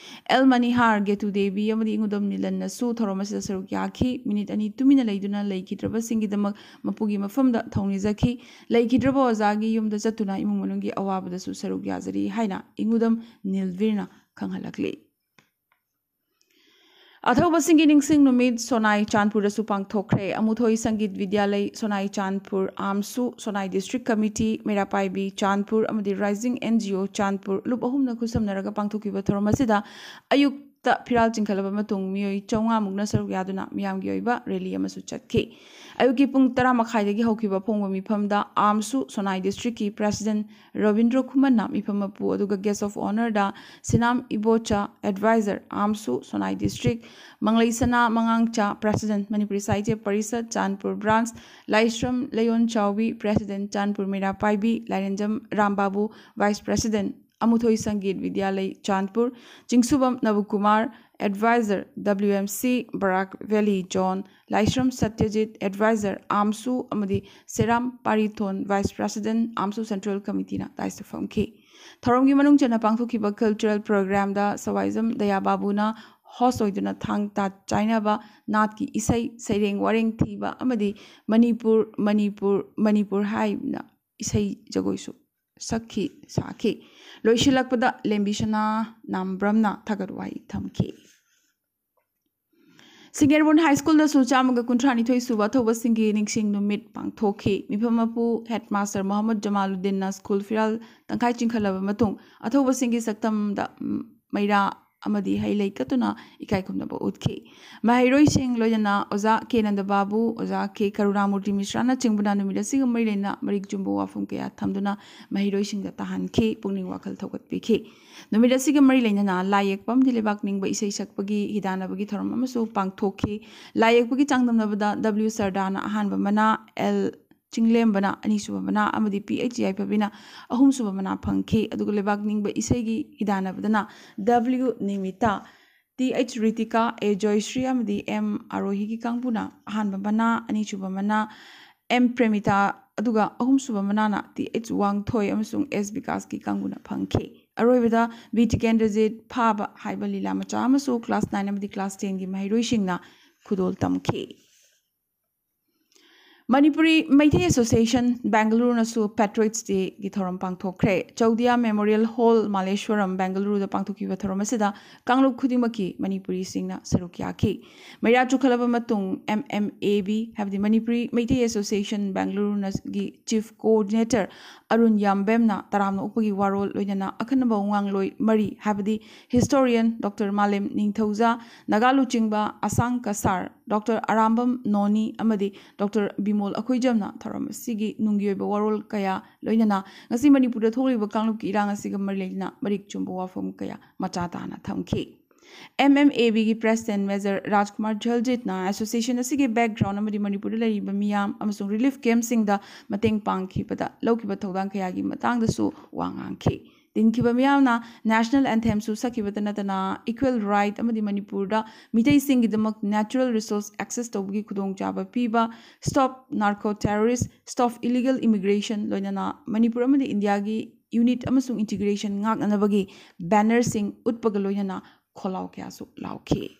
ꯑꯦꯜ ꯃꯅꯤꯍꯥꯔ, ꯒꯦꯇꯨ ꯗꯦꯕꯤ ꯑꯃꯗꯤ ꯏꯉꯨꯗꯝ ꯅꯤꯂꯟꯅꯁꯨ ꯊꯧꯔꯝ ꯑꯁꯤꯗ ꯁꯔꯨꯛ ꯌꯥꯈꯤ꯫ Minute ꯑꯅꯤ ꯇꯨꯃꯤꯟꯅ ꯂꯩꯗꯨꯅ ꯂꯩꯈꯤꯗ꯭ꯔꯕꯁꯤꯡꯒꯤꯗꯃꯛ ꯃꯄꯨꯒꯤ ꯃꯐꯝꯗ ꯊꯧꯅꯤꯖꯈꯤ꯫ ꯂꯩꯈꯤꯗ꯭ꯔꯕ ꯑꯣꯖꯥꯒꯤ ꯌꯨꯝꯗ ꯆꯠꯇꯨꯅ ꯏꯃꯨꯡ ꯃꯅꯨꯡꯒꯤ ꯑꯋꯥꯕꯗꯁꯨ ꯁꯔꯨꯛ ꯌꯥꯖꯔꯤ ꯍꯥꯏꯅ ꯏꯉꯨꯗꯝ ꯅꯤꯜꯚꯤꯔꯅ ꯈꯪꯍꯜꯂꯛꯂꯤ꯫ ꯑꯊꯧꯕꯁꯤꯡꯒꯤ ꯅꯤꯡꯁꯤꯡ ꯅꯨꯃꯤꯠ ꯁꯣꯅꯥꯏ ꯆꯥꯟꯄꯨꯔꯗꯁꯨ ꯄꯥꯡꯊꯣꯛꯈ꯭ꯔꯦ꯫ ꯑꯃꯨꯊꯣꯏ ꯁꯪꯒꯤꯠ ꯕꯤꯗ꯭ꯌꯥꯂꯩ, ꯁꯣꯅꯥꯏ ꯆꯥꯟꯄꯨꯔ, ꯑꯥꯝꯁꯨ, ꯁꯣꯅꯥꯏ District Committee, ꯃꯩꯔꯥ ꯄꯥꯏꯕꯤ ꯆꯥꯟꯄꯨꯔ ꯑꯃꯗꯤ Rising N G O ꯆꯥꯟꯄꯨꯔ ꯂꯨꯞ ꯑꯍꯨꯝꯅ ꯈꯨꯠꯁꯝꯅꯔꯒ ꯄꯥꯡꯊꯣꯛꯈꯤꯕ ꯊꯧꯔꯝ ꯑꯁꯤꯗ ꯑꯌꯨꯛꯇ ꯐꯤꯔꯥꯜ ꯆꯤꯡꯈꯠꯂꯕ ꯃꯇꯨꯡ ꯃꯤꯑꯣꯏ ꯆꯥꯝꯃꯉꯥ ꯃꯨꯛꯅ ꯁꯔꯨꯛ ꯌꯥꯗꯨꯅ ꯃꯤꯌꯥꯝꯒꯤ ꯑꯣꯏꯕ rally ꯑꯃꯁꯨ ꯆꯠꯈꯤ꯫ ꯑꯌꯨꯛꯀꯤ ꯄꯨꯡ ꯇꯔꯥ ꯃꯈꯥꯏꯗꯒꯤ ꯍꯧꯈꯤꯕ ꯑꯐꯣꯡꯕ ꯃꯤꯐꯝꯗ ꯑꯥꯝꯁꯨ ꯁꯣꯅꯥꯏ District ꯀꯤ President ꯔꯕꯤꯟꯗ꯭ꯔꯣ ꯈꯨꯃꯟꯅ ꯃꯤꯐꯝ ꯃꯄꯨ, ꯑꯗꯨꯒ Guest of Honour the ꯁꯤꯅꯥꯝ Ibocha, Advisor, ꯑꯥꯝꯁꯨ, ꯁꯣꯅꯥꯏ District, ꯃꯪꯂꯩꯁꯅꯥ ꯃꯉꯥꯡꯆꯥ, President, Manipuri Sahitya parishad, ꯆꯥꯟꯄꯨꯔ Branch, Laishram ꯂꯩꯌꯣꯟ Chaobi, President, ꯆꯥꯟꯄꯨꯔ ꯃꯩꯔꯥ ꯄꯥꯏꯕꯤ, ꯂꯥꯏꯔꯦꯟꯖꯝ ꯔꯥꯝꯕꯥꯕꯨ, Vice President, ꯑꯃꯨꯊꯣꯏ Sangeet ꯕꯤꯗ꯭ꯌꯥꯂꯩ, ꯆꯥꯟꯄꯨꯔ, ꯆꯤꯡꯁꯨꯕꯝ ꯅꯕꯀꯨꯃꯥꯔ, Advisor, W M C, Barak Valley Zone, Laishram ꯁꯇ꯭ꯌꯖꯤꯠ, Advisor, ꯑꯥꯝꯁꯨ, ꯑꯃꯗꯤ ꯁꯦꯔꯥꯝ ꯄꯥꯔꯤꯊꯣꯟ, Vice President, ꯑꯥꯝꯁꯨ Central Committee ꯅ dais ꯇ ꯐꯝꯈꯤ꯫ ꯊꯧꯔꯝꯒꯤ ꯃꯅꯨꯡ ꯆꯟꯅ ꯄꯥꯡꯊꯣꯛꯈꯤꯕ cultural programꯗ ꯁꯋꯥꯏꯖꯝ ꯗꯌꯥ ꯕꯥꯕꯨꯅ host ꯑꯣꯏꯗꯨꯅ ꯊꯥꯡ ꯇꯥ ꯆꯥꯏꯅꯕ, ꯅꯥꯠꯀꯤ ꯏꯁꯩ, ꯁꯩꯔꯦꯡ ꯋꯥꯔꯦꯡ ꯊꯤꯕ ꯑꯃꯗꯤ ꯃꯅꯤꯄꯨꯔ, ꯃꯅꯤꯄꯨꯔ, ꯃꯅꯤꯄꯨꯔ ꯍꯥꯏꯅ ꯏꯁꯩ ꯖꯒꯣꯏꯁꯨ ꯁꯛꯈꯤ, ꯁꯥꯈꯤ꯫ ꯂꯣꯏꯁꯤꯜꯂꯛꯄꯗ ꯂꯦꯝꯕꯤꯁꯅꯥ ꯅꯥꯝꯕ꯭ꯔꯝꯅ ꯊꯥꯒꯠ ꯋꯥꯍꯩ ꯊꯝꯈꯤ꯫ ꯁꯤꯡꯒꯦꯔꯕꯣꯟ ꯍꯥꯏ ꯁ꯭ꯀꯨꯜꯗꯁꯨ ꯆꯥꯝꯃꯒ ꯀꯨꯟꯊ꯭ꯔꯥ ꯅꯤꯊꯣꯏ ꯁꯨꯕ ꯑꯊꯧꯕꯁꯤꯡꯒꯤ ꯅꯤꯡꯁꯤꯡ ꯅꯨꯃꯤꯠ ꯄꯥꯡꯊꯣꯛꯈꯤ꯫ ꯃꯤꯐꯝ ꯃꯄꯨ ꯍꯦꯗꯃꯥꯁꯇꯔ ꯃꯣꯍꯝꯃꯗ ꯖꯃꯥꯂꯨꯗꯤꯟꯅ ꯁ꯭ꯀꯨꯜ ꯐꯤꯔꯥꯜ ꯇꯪꯈꯥꯏ ꯆꯤꯡꯈꯠꯂꯕ ꯃꯇꯨꯡ ꯑꯊꯧꯕꯁꯤꯡꯒꯤ ꯁꯛꯇꯝꯗ ꯃꯩꯔꯥ ꯑꯃꯗꯤ ꯍꯩ ꯂꯩ ꯀꯠꯇꯨꯅ ꯏꯀꯥꯏ ꯈꯨꯝꯅꯕ ꯎꯠꯈꯤ꯫ ꯃꯍꯩꯔꯣꯏꯁꯤꯡ ꯂꯣꯏꯅꯅ ꯑꯣꯖꯥ ꯀꯦ ꯅꯟꯗꯕꯥꯕꯨ, ꯑꯣꯖꯥ ꯀꯦ ꯀꯔꯨꯅꯥꯃꯨꯔꯇꯤ ꯃꯤꯁ꯭ꯔꯥꯅꯆꯤꯡꯕꯅ ꯅꯨꯃꯤꯠ ꯑꯁꯤꯒ ꯃꯔꯤ ꯂꯩꯅ ꯃꯔꯤꯛ ꯆꯨꯝꯕ ꯋꯥꯐꯝ ꯀꯌꯥ ꯊꯝꯗꯨꯅ ꯃꯍꯩꯔꯣꯏꯁꯤꯡꯗ ꯇꯥꯍꯟꯈꯤ, ꯄꯨꯛꯅꯤꯡ ꯋꯥꯈꯜ ꯊꯧꯒꯠꯄꯤꯈꯤ꯫ ꯅꯨꯃꯤꯠ ꯑꯁꯤꯒ ꯃꯔꯤ ꯂꯩꯅꯅ ꯂꯥꯏ ꯌꯦꯛꯄ ꯑꯃꯗꯤ ꯂꯩꯕꯥꯛ ꯅꯤꯡꯕ ꯏꯁꯩ ꯁꯛꯄꯒꯤ ꯍꯤꯗꯥꯟꯅꯕꯒꯤ ꯊꯧꯔꯝ ꯑꯃꯁꯨ ꯄꯥꯡꯊꯣꯛꯈꯤ꯫ ꯂꯥꯏ ꯌꯦꯛꯄꯒꯤ ꯆꯥꯡꯗꯝꯅꯕꯗ ꯗꯕ꯭ꯂꯤꯎ ꯁꯔꯗꯥꯅ ꯑꯍꯥꯟꯕ ꯃꯅꯥ, ꯑꯦꯜ ꯆꯤꯡꯂꯦꯝꯕꯅ ꯑꯅꯤꯁꯨꯕ ꯃꯅꯥ ꯑꯃꯗꯤ ꯄꯤ ꯑꯩꯆ ꯌꯥꯏꯐꯕꯤꯅ ꯑꯍꯨꯝꯁꯨꯕ ꯃꯅꯥ ꯐꯪꯈꯤ꯫ ꯑꯗꯨꯒ ꯂꯩꯕꯥꯛ ꯅꯤꯡꯕ ꯏꯁꯩꯒꯤ ꯍꯤꯗꯥꯟꯅꯕꯗꯅ ꯗꯕ꯭ꯂꯤꯎ ꯅꯤꯃꯤꯇꯥ, ꯇꯤ ꯑꯩꯆ ꯔꯤꯇꯤꯀꯥ, ꯑꯦ ꯖꯣꯏꯁ꯭ꯔꯤ ꯑꯃꯗꯤ ꯑꯦꯝ ꯑꯥꯔꯣꯍꯤꯒꯤ ꯀꯥꯡꯕꯨꯅ ꯑꯍꯥꯟꯕ ꯃꯅꯥ, ꯑꯅꯤꯁꯨꯕ ꯃꯅꯥ, ꯑꯦꯝ ꯄ꯭ꯔꯦꯃꯤꯇꯥ, ꯑꯗꯨꯒ ꯑꯍꯨꯝꯁꯨꯕ ꯃꯅꯥꯅ ꯇꯤ ꯑꯩꯆ ꯋꯥꯡꯊꯣꯏ ꯑꯃꯁꯨꯡ ꯑꯦꯁ ꯕꯤꯀꯥꯁꯀꯤ ꯀꯥꯡꯕꯨꯅ ꯐꯪꯈꯤ꯫ ꯑꯔꯣꯏꯕꯗ ꯕꯤ ꯇꯤꯀꯦꯟꯗ꯭ꯔꯖꯤꯠ ꯐꯥꯕ ꯍꯥꯏꯕ ꯂꯤꯂꯥ ꯃꯆꯥ ꯑꯃꯁꯨ class nine ꯑꯃꯗꯤ class tenꯒꯤ ꯃꯍꯩꯔꯣꯏꯁꯤꯡꯅ ꯈꯨꯗꯣꯜ ꯇꯝꯈꯤ꯫ ꯃꯅꯤꯄꯨꯔꯤ ꯃꯩꯇꯩ ꯑꯦꯁꯣꯁꯤꯌꯦꯁꯟ ꯕꯦꯡꯒꯂꯨꯔꯨꯅꯁꯨ Patriots Dayꯒꯤ ꯊꯧꯔꯝ ꯄꯥꯡꯊꯣꯛꯈ꯭ꯔꯦ꯫ ꯆꯧꯗꯤꯌꯥ ꯃꯦꯃꯣꯔꯤꯌꯦꯜ ꯍꯣꯜ, ꯃꯥꯂꯦꯁ꯭ꯋꯔꯝ, ꯕꯦꯡꯒꯂꯨꯔꯨꯗ ꯄꯥꯡꯊꯣꯛꯈꯤꯕ ꯊꯧꯔꯝ ꯑꯁꯤꯗ ꯀꯥꯡꯂꯨꯞ ꯈꯨꯗꯤꯡꯃꯛꯀꯤ ꯃꯅꯤꯄꯨꯔꯤꯁꯤꯡꯅ ꯁꯔꯨꯛ ꯌꯥꯈꯤ꯫ ꯃꯩꯔꯥ ꯆꯨꯈꯠꯂꯕ ꯃꯇꯨꯡ, ꯑꯦꯝ ꯑꯦꯝ ꯑꯦ ꯕꯤ, ꯍꯥꯏꯕꯗꯤ ꯃꯅꯤꯄꯨꯔꯤ ꯃꯩꯇꯩ ꯑꯦꯁꯣꯁꯤꯌꯦꯁꯟ ꯕꯦꯡꯒꯂꯨꯔꯨꯅꯒꯤ ꯆꯤꯐ ꯀꯣꯑꯣꯔꯗꯤꯅꯦꯇꯔ ꯑꯔꯨꯟ ꯌꯥꯝꯕꯦꯝꯅ ꯇꯔꯥꯝꯅ ꯑꯣꯛꯄꯒꯤ ꯋꯥꯔꯣꯜ, ꯂꯣꯏꯅꯅ ꯑꯈꯟꯅꯕ ꯋꯥꯉꯥꯡꯂꯣꯏ ꯃꯔꯤ, ꯍꯥꯏꯕꯗꯤ ꯍꯤꯁꯇꯣꯔꯤꯌꯟ ꯗꯣꯛꯇꯔ ꯃꯥꯂꯦꯝ ꯅꯤꯡꯊꯧꯖꯥ, ꯅꯥꯒꯥ ꯂꯨꯆꯤꯡꯕ ꯑꯁꯥꯡ ꯀꯁꯥꯔ, ꯗꯣꯛꯇꯔ ꯑꯔꯥꯝꯕꯝ ꯅꯣꯅꯤ ꯑꯃꯗꯤ ꯗꯣꯛꯇꯔ ꯕꯤꯃꯣꯜ ꯑꯩꯈꯣꯏꯖꯝꯅ ꯊꯧꯔꯝ ꯑꯁꯤꯒꯤ ꯅꯨꯡꯒꯤ ꯑꯣꯏꯕ ꯋꯥꯔꯣꯜ ꯀꯌꯥ, ꯂꯣꯏꯅꯅ ꯉꯁꯤ ꯃꯅꯤꯄꯨꯔꯗ ꯊꯣꯛꯂꯤꯕ ꯀꯥꯡꯂꯨꯞꯀꯤ ꯏꯔꯥꯡ ꯑꯁꯤꯒ ꯃꯔꯤ ꯂꯩꯅꯅ ꯃꯔꯤꯛ ꯆꯨꯝꯕ ꯋꯥꯐꯝ ꯀꯌꯥ ꯃꯆꯥ ꯇꯥꯅ ꯊꯝꯈꯤ꯫ ꯑꯦꯝ ꯑꯦꯝ ꯑꯦ ꯕꯤꯒꯤ ꯄ꯭ꯔꯦꯁꯤꯗꯦꯟꯠ ꯃꯦꯖꯔ ꯔꯥꯖꯀꯨꯃꯥꯔ ꯖꯜꯖꯤꯠꯅ ꯑꯦꯁꯣꯁꯤꯌꯦꯁꯟ ꯑꯁꯤꯒꯤ ꯕꯦꯛꯒ꯭ꯔꯥꯎꯟ ꯑꯃꯗꯤ ꯃꯅꯤꯄꯨꯔꯗ ꯂꯩꯔꯤꯕ ꯃꯤꯌꯥꯝ ꯑꯃꯁꯨꯡ ꯔꯤꯂꯤꯐ ꯀꯦꯝꯞꯁꯤꯡꯗ ꯃꯇꯦꯡ ꯄꯥꯡꯈꯤꯕꯗ ꯂꯧꯈꯤꯕ ꯊꯧꯗꯥꯡ ꯀꯌꯥꯒꯤ ꯃꯇꯥꯡꯗꯁꯨ ꯋꯥ ꯉꯥꯡꯈꯤ꯫ ꯇꯤꯟꯈꯤꯕ ꯃꯤꯌꯥꯝꯅ ꯅꯦꯁꯅꯦꯜ ꯑꯦꯟꯊꯦꯝꯁꯨ ꯁꯛꯈꯤꯕꯇ ꯅꯠꯇꯅ, ꯏꯀ꯭ꯋꯦꯜ ꯔꯥꯏꯠ ꯑꯃꯗꯤ ꯃꯅꯤꯄꯨꯔꯗ ꯃꯤꯇꯩꯁꯤꯡꯒꯤꯗꯃꯛ natural resource access ꯇꯧꯕꯒꯤ ꯈꯨꯗꯣꯡꯆꯥꯕ ꯄꯤꯕ, stop narco terrorist, stop illegal immigration, ꯂꯣꯏꯅꯅ ꯃꯅꯤꯄꯨꯔ ꯑꯃꯗꯤ ꯏꯟꯗꯤꯌꯥꯒꯤ unit ꯑꯃꯁꯨꯡ integration ꯉꯥꯛꯅꯅꯕꯒꯤ bannerꯁꯤꯡ ꯎꯠꯄꯒ ꯂꯣꯏꯅꯅ ꯈꯣꯜꯂꯥꯎ ꯀꯌꯥꯁꯨ ꯂꯥꯎꯈꯤ꯫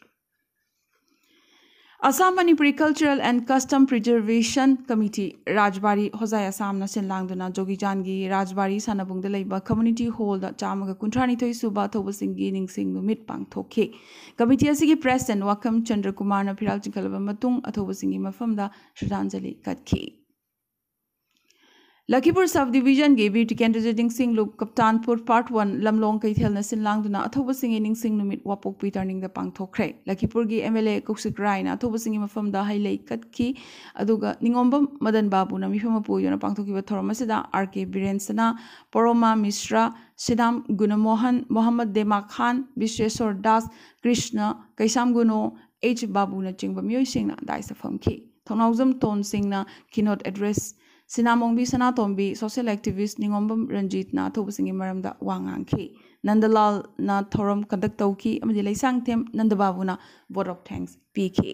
Assam Manipuri Cultural and Custom Preservation Committee, ꯔꯥꯖꯕꯥꯔꯤ ꯍꯣꯖꯥꯏ ꯑꯁꯥꯝꯅ ꯁꯤꯟ ꯂꯥꯡꯗꯨꯅ ꯖꯣꯒꯤꯖꯥꯟꯒꯤ ꯔꯥꯖꯕꯥꯔꯤ ꯁꯥꯟꯅꯕꯨꯡꯗ ꯂꯩꯕ community hallꯗ ꯆꯥꯝꯃꯒ ꯀꯨꯟꯊ꯭ꯔꯥꯅꯤꯊꯣꯏ ꯁꯨꯕ ꯑꯊꯧꯕꯁꯤꯡꯒꯤ ꯅꯤꯡꯁꯤꯡ ꯅꯨꯃꯤꯠ ꯄꯥꯡꯊꯣꯛꯈꯤ꯫ Committee ꯑꯁꯤꯒꯤ president ꯋꯥꯈꯝ ꯆꯟꯗ꯭ꯔ ꯀꯨꯃꯥꯔꯅ ꯐꯤꯔꯥꯜ ꯆꯤꯡꯈꯠꯂꯕ ꯃꯇꯨꯡ ꯑꯊꯧꯕꯁꯤꯡꯒꯤ ꯃꯐꯝꯗ ꯁ꯭ꯔꯗꯥꯟꯖꯂꯤ ꯀꯠꯈꯤ꯫ ꯂꯈꯤꯄꯨꯔ sub divisionꯒꯤ Bir Tikendrajit ꯅꯤꯡꯁꯤꯡꯂꯨꯞ ꯀꯞꯇꯥꯟꯄꯨꯔ part one ꯂꯝꯂꯣꯡ ꯀꯩꯊꯦꯜꯅ ꯁꯤꯟ ꯂꯥꯡꯗꯨꯅ ꯑꯊꯧꯕꯁꯤꯡꯒꯤ ꯅꯤꯡꯁꯤꯡ ꯅꯨꯃꯤꯠ ꯋꯥꯄꯣꯛꯄꯤ ꯇꯔꯅꯤꯡꯗ ꯄꯥꯡꯊꯣꯛꯈ꯭ꯔꯦ꯫ ꯂꯈꯤꯄꯨꯔꯒꯤ MLA ꯀꯧꯁꯤꯛ ꯔꯥꯏꯅ ꯑꯊꯧꯕꯁꯤꯡꯒꯤ ꯃꯐꯝꯗ ꯍꯩ ꯂꯩ ꯀꯠꯈꯤ꯫ ꯑꯗꯨꯒ ꯅꯤꯉꯣꯝꯕꯝ ꯃꯗꯟ ꯕꯥꯕꯨꯅ ꯃꯤꯐꯝ ꯃꯄꯨ ꯑꯣꯏꯗꯨꯅ ꯄꯥꯡꯊꯣꯛꯈꯤꯕ ꯊꯧꯔꯝ ꯑꯁꯤꯗ ꯑꯥꯔ ꯀꯦ ꯕꯤꯔꯦꯟ ꯁꯅꯥ, ꯄꯣꯔꯣꯃꯥ ꯃꯤꯁ꯭ꯔꯥ, ꯁꯤꯗꯥꯝ ꯒꯨꯅꯃꯣꯍꯟ, ꯃꯣꯍꯝꯃꯗ ꯗꯦꯃꯥ ꯈꯥꯟ, ꯕꯤꯁ꯭ꯋꯦꯁꯣꯔ ꯗꯥꯁ, ꯀ꯭ꯔꯤꯁꯅ, ꯀꯩꯁꯥꯝ ꯒꯨꯅꯣ, ꯑꯩꯆ ꯕꯥꯕꯨꯅꯆꯤꯡꯕ ꯃꯤꯑꯣꯏꯁꯤꯡꯅ dais ꯐꯝꯈꯤ꯫ ꯊꯧꯅꯥꯎꯖꯝ ꯇꯣꯟ ꯁꯤꯡꯅ keynote address, ꯁꯤꯅꯥꯃꯣꯡꯕꯤ ꯁꯅꯥꯇꯣꯝꯕꯤ, social activist ꯅꯤꯉꯣꯝꯕꯝ ꯔꯟꯖꯤꯠꯅ ꯑꯊꯧꯕꯁꯤꯡꯒꯤ ꯃꯔꯝꯗ ꯋꯥ ꯉꯥꯡꯈꯤ꯫ ꯅꯟꯗꯂꯥꯜꯅ ꯊꯧꯔꯝ conduct ꯇꯧꯈꯤ ꯑꯃꯗꯤ ꯂꯩꯁꯥꯡꯊꯦꯝ ꯅꯟꯗꯕꯥꯕꯨꯅ vote of thanks ꯄꯤꯈꯤ꯫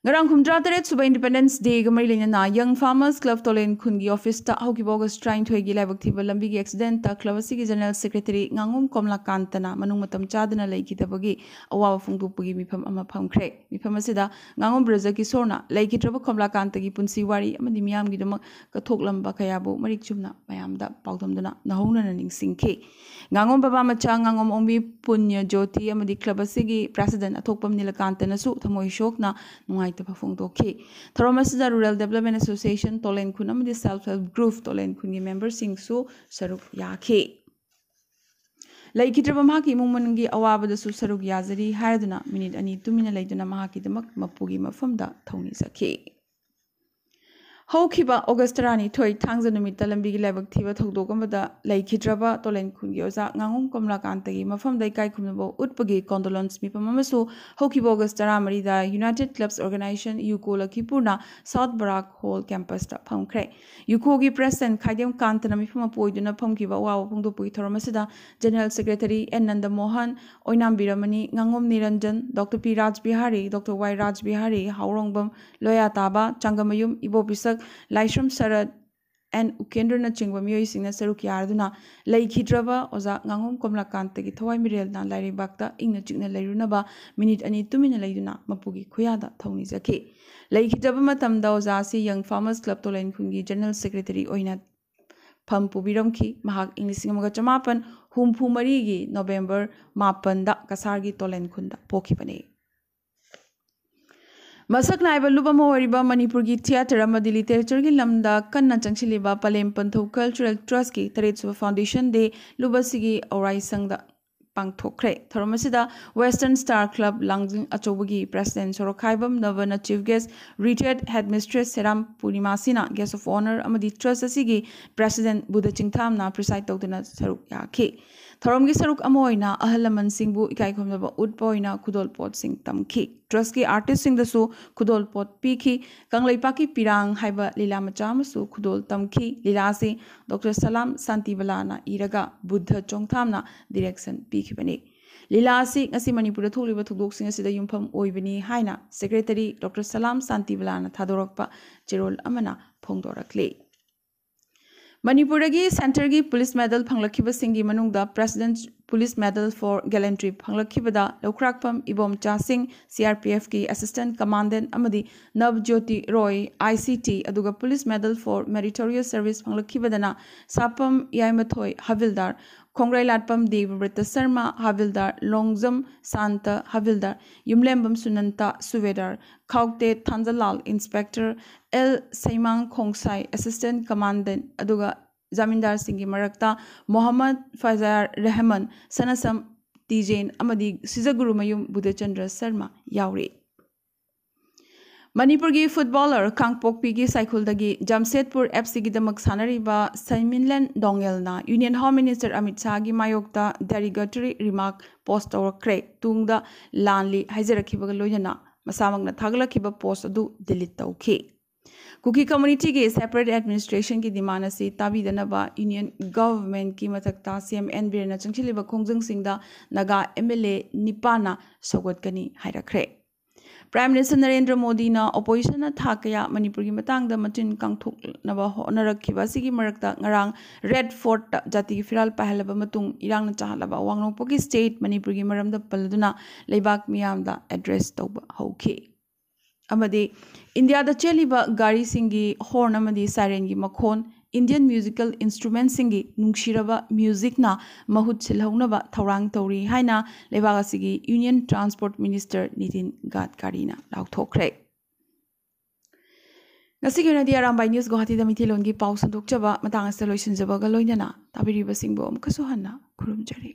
ꯉꯔꯥꯡ ꯍꯨꯝꯗ꯭ꯔꯥ ꯇꯔꯦꯠ ꯁꯨꯕ Independence Dayꯒ ꯃꯔꯤ ꯂꯩꯅꯅ Young Farmers Club ꯇꯣꯂꯦꯟ ꯈꯨꯟꯒꯤ officeꯇ ꯍꯧꯈꯤꯕ August ꯇꯔꯥꯅꯤꯊꯣꯏꯒꯤ ꯂꯥꯏꯕꯛ ꯊꯤꯕ ꯂꯝꯕꯤꯒꯤ accidentꯇ club ꯑꯁꯤꯒꯤ general secretary ꯉꯥꯉꯣꯝ ꯀꯣꯝꯂꯥꯀꯥꯟꯇꯅ ꯃꯅꯨꯡ ꯃꯇꯝ ꯆꯥꯗꯅ ꯂꯩꯈꯤꯗꯕꯒꯤ ꯑꯋꯥꯕ ꯐꯣꯡꯗꯣꯛꯄꯒꯤ ꯃꯤꯐꯝ ꯑꯃ ꯐꯝꯈ꯭ꯔꯦ꯫ ꯃꯤꯐꯝ ꯑꯁꯤꯗ ꯉꯥꯉꯣꯝ ꯕ꯭ꯔꯖ ꯀꯤꯁꯣꯔꯅ ꯂꯩꯈꯤꯗ꯭ꯔꯕ ꯀꯣꯝꯂꯥꯀꯥꯟꯇꯒꯤ ꯄꯨꯟꯁꯤ ꯋꯥꯔꯤ ꯑꯃꯗꯤ ꯃꯤꯌꯥꯝꯒꯤꯗꯃꯛ ꯀꯠꯊꯣꯛꯂꯝꯕ ꯀꯌꯥꯕꯨ ꯃꯔꯤꯛ ꯆꯨꯝꯅ ꯃꯌꯥꯝꯗ ꯄꯥꯎꯗꯝꯗꯨꯅ ꯅꯧꯍꯧꯅꯅ ꯅꯤꯡꯁꯤꯡꯈꯤ꯫ ꯉꯥꯉꯣꯝ ꯕꯕꯥ ꯃꯆꯥ ꯉꯥꯉꯣꯝ ꯑꯣꯡꯕꯤ ꯄꯨꯅ꯭ꯌ ꯖꯣꯇꯤ ꯑꯃꯗꯤ club ꯑꯁꯤꯒꯤ president ꯑꯊꯣꯛꯄꯝ ꯅꯤꯂꯀꯥꯟꯇꯅꯁꯨ ꯊꯃꯣꯏ ꯁꯣꯛꯅ ꯅꯨꯡꯉꯥꯏꯇꯕ ꯐꯣꯡꯗꯣꯛꯈꯤ꯫ ꯊꯧꯔꯝ ꯑꯁꯤꯗ Rural Development Association ꯇꯣꯂꯦꯟ ꯈꯨꯟ ꯑꯃꯗꯤ Self Help Group ꯇꯣꯂꯦꯟ ꯈꯨꯟꯒꯤ memberꯁꯤꯡꯁꯨ ꯁꯔꯨꯛ ꯌꯥꯈꯤ꯫ ꯂꯩꯈꯤꯗ꯭ꯔꯕ ꯃꯍꯥꯛꯀꯤ ꯏꯃꯨꯡ ꯃꯅꯨꯡꯒꯤ ꯑꯋꯥꯕꯗꯁꯨ ꯁꯔꯨꯛ ꯌꯥꯖꯔꯤ ꯍꯥꯏꯔꯗꯨꯅ ꯃꯤꯅꯤꯠ ꯑꯅꯤ ꯇꯨꯃꯤꯟꯅ ꯂꯩꯗꯨꯅ ꯃꯍꯥꯛꯀꯤꯗꯃꯛ ꯃꯄꯨꯒꯤ ꯃꯐꯝꯗ ꯊꯧꯅꯤꯖꯈꯤ꯫ ꯍꯧꯈꯤꯕ August ꯇꯔꯥꯅꯤꯊꯣꯏ ꯊꯥꯡꯖ ꯅꯨꯃꯤꯠꯇ ꯂꯝꯕꯤꯒꯤ ꯂꯥꯏꯕꯛ ꯊꯤꯕ ꯊꯧꯗꯣꯛ ꯑꯃꯗ ꯂꯩꯈꯤꯗ꯭ꯔꯕ ꯇꯣꯂꯦꯟ ꯈꯨꯟꯒꯤ ꯑꯣꯖꯥ ꯉꯥꯉꯣꯝ ꯀꯃꯂꯥꯀꯥꯟꯇꯒꯤ ꯃꯐꯝꯗ ꯏꯀꯥꯏ ꯈꯨꯝꯅꯕ ꯎꯠꯄꯒꯤ condolence ꯃꯤꯐꯝ ꯑꯃꯁꯨ ꯍꯧꯈꯤꯕ August ꯇꯔꯥꯃꯔꯤꯗ United Clubs Organisation, UCO ꯂꯈꯤꯄꯨꯔꯅ South Barak Hall campusꯇ ꯐꯝꯈ꯭ꯔꯦ꯫ ꯌꯨꯀꯣꯒꯤ president ꯈꯥꯏꯗꯦꯝ ꯀꯥꯟꯇꯅ ꯃꯤꯐꯝ ꯃꯄꯨ ꯑꯣꯏꯗꯨꯅ ꯐꯝꯈꯤꯕ ꯑꯋꯥꯕ ꯐꯣꯡꯗꯣꯛꯄꯒꯤ ꯊꯧꯔꯝ ꯑꯁꯤꯗ general secretary N Nandamohan, Oinam Biramani, ꯉꯥꯉꯣꯝ Niranjan, Doctor P Rajbihari, Doctor Y Rajbihari, Haorongbam Loyataba, Changamayum Ibo Pishak, Laishram shirt, and ꯎꯀꯦꯟꯗ꯭ꯔꯅꯆꯤꯡꯕ ꯃꯤꯑꯣꯏꯁꯤꯡꯅ ꯁꯔꯨꯛ ꯌꯥꯔꯗꯨꯅ ꯂꯩꯈꯤꯗ꯭ꯔꯕ ꯑꯣꯖꯥ ꯉꯥꯉꯣꯝ ꯀꯃꯂꯥꯀꯥꯟꯇꯒꯤ ꯊꯋꯥꯏ ꯃꯤꯔꯦꯜꯅ ꯂꯥꯏꯔꯩꯕꯥꯛꯇ ꯏꯪꯅ ꯆꯤꯛꯅ ꯂꯩꯔꯨꯅꯕ ꯃꯤꯅꯤꯠ ꯑꯅꯤ ꯇꯨꯃꯤꯟꯅ ꯂꯩꯗꯨꯅ ꯃꯄꯨꯒꯤ ꯈꯨꯌꯥꯗ ꯊꯧꯅꯤꯖꯈꯤ꯫ ꯂꯩꯈꯤꯗ꯭ꯔꯕ ꯃꯇꯝꯗ ꯑꯣꯖꯥ ꯑꯁꯤ Young Farmers Club ꯇꯣꯂꯦꯟ ꯈꯨꯟꯒꯤ General Secretary ꯑꯣꯏꯅ ꯐꯝ ꯄꯨꯕꯤꯔꯝꯈꯤ꯫ ꯃꯍꯥꯛ ꯏꯪ ꯂꯤꯁꯤꯡ ꯑꯃꯒ ꯆꯃꯥꯄꯟ ꯍꯨꯝꯐꯨ ꯃꯔꯤꯒꯤ ꯅꯣꯕꯦꯝꯕꯔ ꯃꯥꯄꯟꯗ ꯀꯁꯥꯔꯒꯤ ꯇꯣꯂꯦꯟ ꯈꯨꯟꯗ ꯄꯣꯛꯈꯤꯕꯅꯤ꯫ ꯃꯁꯛ ꯅꯥꯏꯕ ꯂꯨꯞ ꯑꯃ ꯑꯣꯏꯔꯤꯕ ꯃꯅꯤꯄꯨꯔꯒꯤ ꯊꯤꯌꯦꯇꯔ ꯑꯃꯗꯤ ꯂꯤꯇꯔꯦꯆꯔꯒꯤ ꯂꯝꯗ ꯀꯟꯅ ꯆꯪꯁꯤꯜꯂꯤꯕ ꯄꯂꯦꯝ ꯄꯟꯊꯧ ꯀꯜꯆꯔꯦꯜ ꯇ꯭ꯔꯁꯀꯤ ꯇꯔꯦꯠꯁꯨꯕ ꯐꯥꯎꯟꯗꯦꯁꯟ ꯗꯦ ꯂꯨꯞ ꯑꯁꯤꯒꯤ ꯑꯧꯔꯥꯏ ꯁꯪꯗ ꯄꯥꯡꯊꯣꯛꯈ꯭ꯔꯦ꯫ ꯊꯧꯔꯝ ꯑꯁꯤꯗ Western Star Club ꯂꯥꯡꯖꯤꯡ ꯑꯆꯧꯕꯒꯤ ꯄ꯭ꯔꯦꯁꯤꯗꯦꯟ ꯁꯣꯔꯣꯛꯈꯥꯏꯕꯝ ꯅꯕꯅ ꯆꯤꯐ ꯒꯦꯁ, ꯔꯤꯇꯥꯌꯔꯗ ꯍꯦꯗ ꯃꯤꯁꯇ꯭ꯔꯦꯁ ꯁꯦꯔꯥꯝ ꯄꯨꯔꯅꯤꯃꯥꯁꯤꯅ ꯒꯦꯁ ꯑꯣꯐ ꯑꯣꯅꯔ ꯑꯃꯗꯤ ꯇ꯭ꯔꯁ ꯑꯁꯤꯒꯤ ꯄ꯭ꯔꯦꯁꯤꯗꯦꯟ ꯕꯨꯙ ꯆꯤꯡꯊꯥꯝꯅ ꯄ꯭ꯔꯤꯁꯥꯏꯗ ꯇꯧꯗꯨꯅ ꯁꯔꯨꯛ ꯌꯥꯈꯤ꯫ ꯊꯧꯔꯝꯒꯤ ꯁꯔꯨꯛ ꯑꯃ ꯑꯣꯏꯅ ꯑꯍꯜ ꯂꯃꯟꯁꯤꯡꯕꯨ ꯏꯀꯥꯏ ꯈꯨꯝꯅꯕ ꯎꯠꯄ ꯑꯣꯏꯅ ꯈꯨꯗꯣꯜꯄꯣꯠꯁꯤꯡ ꯇꯝꯈꯤ꯫ ꯇ꯭ꯔꯁꯀꯤ ꯑꯥꯔꯇꯤꯁꯁꯤꯡꯗꯁꯨ ꯈꯨꯗꯣꯜꯄꯣꯠ ꯄꯤꯈꯤ꯫ ꯀꯪꯂꯩꯄꯥꯛꯀꯤ ꯄꯤꯔꯥꯡ ꯍꯥꯏꯕ ꯂꯤꯂꯥ ꯃꯆꯥ ꯑꯃꯁꯨ ꯈꯨꯗꯣꯜ ꯇꯝꯈꯤ꯫ ꯂꯤꯂꯥ ꯑꯁꯤ ꯗꯣꯛꯇꯔ ꯁꯂꯥꯝ ꯁꯥꯟꯇꯤꯕꯂꯥꯅ ꯏꯔꯒ ꯕꯨꯙ ꯆꯣꯡꯊꯥꯝꯅ ꯗꯤꯔꯦꯛꯁꯟ ꯄꯤꯈꯤꯕꯅꯤ꯫ ꯂꯤꯂꯥ ꯑꯁꯤ ꯉꯁꯤ ꯃꯅꯤꯄꯨꯔꯗ ꯊꯣꯛꯂꯤꯕ ꯊꯧꯗꯣꯛꯁꯤꯡ ꯑꯁꯤꯗ ꯌꯨꯝꯐꯝ ꯑꯣꯏꯕꯅꯤ ꯍꯥꯏꯅ ꯁꯦꯀ꯭ꯔꯦꯇꯔꯤ ꯗꯣꯛꯇꯔ ꯁꯂꯥꯝ ꯁꯥꯟꯇꯤꯕꯂꯥꯅ ꯊꯥꯗꯣꯔꯛꯄ ꯆꯦꯔꯣꯜ ꯑꯃꯅ ꯐꯣꯡꯗꯣꯔꯛꯂꯤ꯫ ꯃꯅꯤꯄꯨꯔꯗꯒꯤ ꯁꯦꯟꯇꯔꯒꯤ ꯄꯨꯂꯤꯁ ꯃꯦꯗꯜ ꯐꯪꯂꯛꯈꯤꯕꯁꯤꯡꯒꯤ ꯃꯅꯨꯡꯗ president police medal four ꯒꯦꯂꯦꯟꯇ꯭ꯔꯤ ꯐꯪꯂꯛꯈꯤꯕꯗ ꯂꯧꯈ꯭ꯔꯥꯛꯄꯝ Ibomcha ꯁꯤꯡ, ꯁꯤ ꯑꯥꯔ ꯄꯤ ꯑꯦꯐꯀꯤ ꯑꯦꯁꯤꯁꯇꯦꯟꯠ ꯀꯃꯥꯟꯗꯦꯟꯠ ꯑꯃꯗꯤ ꯅꯕꯖ꯭ꯌꯣꯇꯤ ꯔꯣꯏ, ꯑꯥꯏ ꯁꯤ ꯇꯤ, ꯑꯗꯨꯒ police medal for meritorious service ꯐꯪꯂꯛꯈꯤꯕꯗꯅ ꯁꯥꯄꯝ ꯌꯥꯏꯃꯊꯣꯏ ꯍꯥꯕꯤꯜꯗꯥꯔ, ꯈꯣꯡꯒ꯭ꯔꯩꯂꯥꯠꯄꯝ ꯗꯦꯕꯕ꯭ꯔꯇ ꯁꯔꯃ ꯍꯥꯕꯤꯜꯗꯥꯔ, ꯂꯣꯡꯖꯝ ꯁꯥꯟꯇ ꯍꯥꯕꯤꯜꯗꯥꯔ, ꯌꯨꯝꯂꯦꯝꯕꯝ ꯁꯨꯅꯟꯇ ꯁꯨꯕꯦꯗꯥꯔ, Khaute Thanjalal inspector, L Seimang Khongsai assistant commandant, ꯑꯗꯨꯒ ꯖꯃꯤꯟꯗꯥꯔꯁꯤꯡꯒꯤ ꯃꯔꯛꯇ ꯃꯣꯍꯝꯃꯗ ꯐꯖꯥꯔ ꯔꯦꯍꯃꯟ, ꯁꯅꯁꯝ ꯇꯤꯖꯦꯟ ꯑꯃꯗꯤ ꯁꯤꯖꯒꯨꯔꯨꯃꯌꯨꯝ ꯕꯨꯙꯆꯟꯗ꯭ꯔ ꯁꯔꯃ ꯌꯥꯎꯔꯤ꯫ ꯃꯅꯤꯄꯨꯔꯒꯤ ꯐꯨꯠꯕꯣꯂꯔ ꯀꯥꯡꯄꯣꯛꯄꯤꯒꯤ ꯁꯥꯏꯈꯨꯜꯗꯒꯤ ꯖꯝꯁꯦꯗꯄꯨꯔ ꯑꯦꯐ ꯁꯤꯒꯤꯗꯃꯛ ꯁꯥꯟꯅꯔꯤꯕ ꯁꯩꯃꯤꯟꯂꯦꯟ ꯗꯣꯡꯉꯦꯜꯅ ꯌꯨꯅꯤꯌꯟ ꯍꯣꯝ ꯃꯤꯅꯤꯁꯇꯔ ꯑꯃꯤꯠ ꯁꯥꯍꯒꯤ ꯃꯥꯌꯣꯛꯇ ꯗꯦꯔꯤꯒꯦꯇꯣꯔꯤ ꯔꯤꯃꯥꯔꯛ ꯄꯣꯁ ꯇꯧꯔꯛꯈ꯭ꯔꯦ꯫ ꯇꯨꯡꯗ ꯂꯥꯟꯂꯤ ꯍꯥꯏꯖꯔꯛꯈꯤꯕꯒ ꯂꯣꯏꯅꯅ ꯃꯁꯥꯃꯛꯅ ꯊꯥꯒꯠꯂꯛꯈꯤꯕ ꯄꯣꯁ ꯑꯗꯨ ꯗꯤꯂꯤꯠ ꯇꯧꯈꯤ꯫ ꯀꯨꯀꯤ ꯀꯝꯃꯨꯅꯤꯇꯤꯒꯤ ꯁꯦꯄꯔꯦꯠ ꯑꯦꯗꯃꯤꯅꯤꯁꯇ꯭ꯔꯦꯁꯟꯒꯤ ꯗꯤꯃꯥꯟ ꯑꯁꯤ ꯇꯥꯕꯤꯗꯅꯕ ꯌꯨꯅꯤꯌꯟ ꯒꯚꯔꯟꯃꯦꯟꯠꯀꯤ ꯃꯊꯛꯇ ꯁꯤ ꯑꯦꯝ ꯑꯦꯟ ꯕꯤꯔꯦꯟꯅ ꯆꯪꯁꯤꯜꯂꯤꯕ ꯈꯣꯡꯖꯪꯁꯤꯡꯗ ꯅꯥꯒꯥ ꯑꯦꯝ ꯑꯦꯜ ꯑꯦ ꯅꯤꯄꯥꯟꯅ ꯁꯧꯒꯠꯀꯅꯤ ꯍꯥꯏꯔꯛꯈ꯭ꯔꯦ꯫ Prime Minister ꯅꯔꯦꯟꯗ꯭ꯔ ꯃꯣꯗꯤꯅ oppositionꯅ ꯊꯥ ꯀꯌꯥ ꯃꯅꯤꯄꯨꯔꯒꯤ ꯃꯇꯥꯡꯗ ꯃꯆꯤꯟ ꯀꯥꯡꯊꯣꯛꯅꯕ ꯍꯣꯠꯅꯔꯛꯈꯤꯕ ꯑꯁꯤꯒꯤ ꯃꯔꯛꯇ ꯉꯔꯥꯡ Red Fortꯇ ꯖꯥꯇꯤꯒꯤ ꯐꯤꯔꯥꯜ ꯄꯥꯏꯍꯜꯂꯕ ꯃꯇꯨꯡ ꯏꯔꯥꯡꯅ ꯆꯥꯍꯜꯂꯕ ꯑꯋꯥꯡ ꯅꯣꯡꯄꯣꯛꯀꯤ state ꯃꯅꯤꯄꯨꯔꯒꯤ ꯃꯔꯝꯗ ꯄꯜꯂꯗꯨꯅ ꯂꯩꯕꯥꯛ ꯃꯤꯌꯥꯝꯗ address ꯇꯧꯕ ꯍꯧꯈꯤ꯫ ꯑꯃꯗꯤ ꯏꯟꯗꯤꯌꯥꯗ ꯆꯦꯜꯂꯤꯕ ꯒꯥꯔꯤꯁꯤꯡꯒꯤ horn ꯑꯃꯗꯤ sirenꯒꯤ ꯃꯈꯣꯟ Indian musical instrumentꯁꯤꯡꯒꯤ ꯅꯨꯡꯁꯤꯔꯕ musicꯅ ꯃꯍꯨꯠ ꯁꯤꯜꯍꯧꯅꯕ ꯊꯧꯔꯥꯡ ꯇꯧꯔꯤ ꯍꯥꯏꯅ ꯂꯩꯕꯥꯛ ꯑꯁꯤꯒꯤ Union Transport Minister ꯅꯤꯇꯤꯟ ꯒꯗꯀꯥꯔꯤꯅ ꯂꯥꯎꯊꯣꯛꯈ꯭ꯔꯦ꯫ ꯉꯁꯤꯒꯤ ꯑꯣꯏꯅꯗꯤ ꯑꯔꯥꯝꯕꯥꯏ News ꯒꯨꯋꯥꯍꯥꯇꯤꯗ ꯃꯤꯊꯤꯂꯣꯟꯒꯤ ꯄꯥꯎ ꯁꯟꯗꯣꯛꯆꯕ ꯃꯇꯥꯡ ꯑꯁꯤꯗ ꯂꯣꯏꯁꯤꯟꯖꯕꯒ ꯂꯣꯏꯅꯅ ꯇꯥꯕꯤꯔꯤꯕꯁꯤꯡꯕꯨ ꯑꯃꯨꯛꯀꯁꯨ ꯍꯟꯅ ꯈꯨꯔꯨꯝꯖꯔꯤ꯫